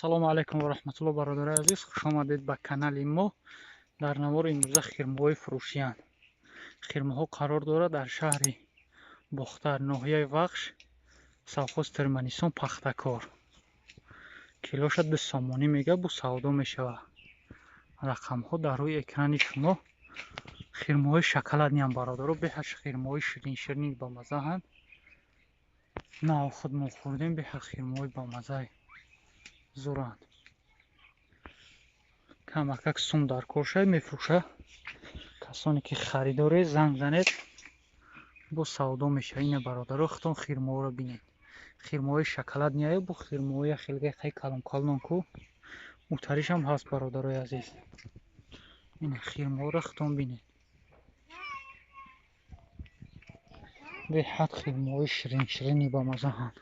Ассалому алайкум ва раҳматуллоҳ, бародарони азиз, хуш омадед ба канали мо. Дар навори имрӯза хирмоҳои фурӯшиянд. Хирмоҳо қарор дорад дар шаҳри Бохтар, ноҳияи Вахш, совхоз Туркманистон, Пахтакор. Килоша 2 сомонӣ мега, бу савдо мешавад. Рақамҳо дар рӯи экрани шумо. Хирмоҳои шоколадниам, бародаро, беҳад хирмоҳои ширин-ширин бамазаанд. Нав худмон хӯрдем, беҳад хирмоҳои бамазаи зуранд. Камакак сум дар кор шавад, мефурӯша. Касоне ки харидоре, занг занед, бо савдо мешавад. Ина бародаро, худтон хирмоҳоро бинед. Хирмоҳои шоколад ниаю, бо хирмоҳои хелгай калон-калон ку утаришам ҳаст, бародарои азиз. Ина хирмоҳоро худтон бинед. Беҳад хирмоҳои ширин-ширини бамазаанд.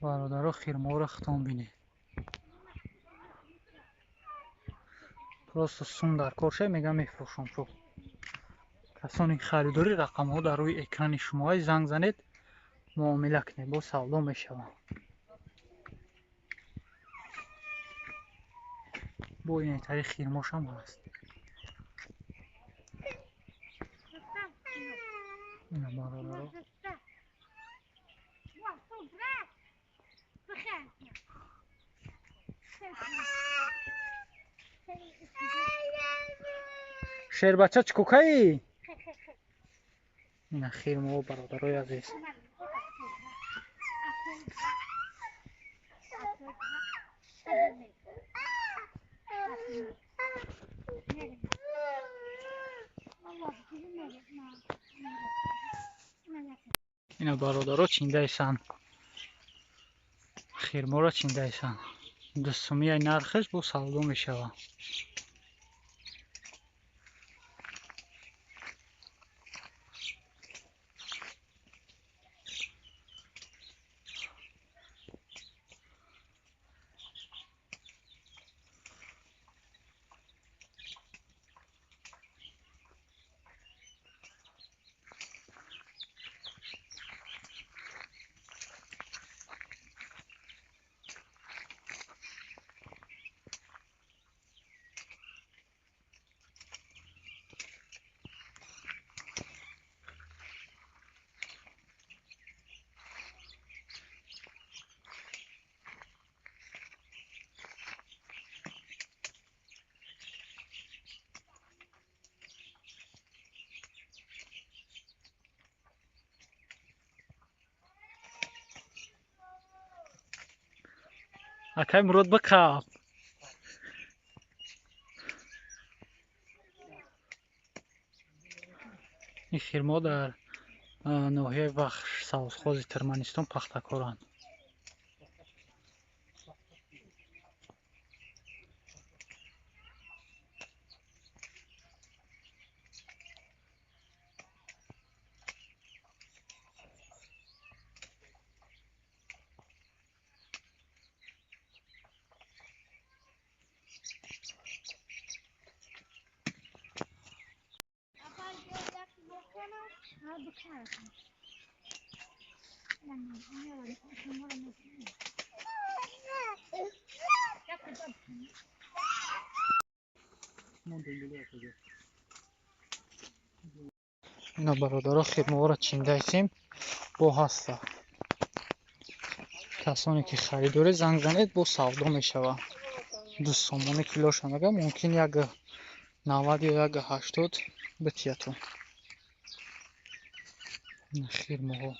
Бародаро, хирмоҳоро худтон бинед. Просто сум дар кор шавад, мегӯям мефурӯшам. Шуд. Касоне ки харидорӣ, рақамҳо дар рӯи экрани шумо, занг занед, муомила кунед, бо савдо мешавад. Бо интари хирмошам ҳаст. Ина бародаро. Шербача чӣ кукаи? Ина хирмоҳо, бародарои азиз. Ина бародаро чиндаисан. Хирморо чиндаисан. 2 сомияи нархаш бо савдо мешавад. Акай Мурод, бақаб. Ин хирмо дар ноҳияи Вахш, совхози Туркманистон, Пахтакоранд. Ина бародаро, хирмоҳоро чиндаисем, бо ҳаста. Касоне ки харидорӣ, занг занед, бо савдо мешавад. 2 сомонӣ килоша мега, мумкин 1,90 ё 1,80 битиятон. Хирмоҳо.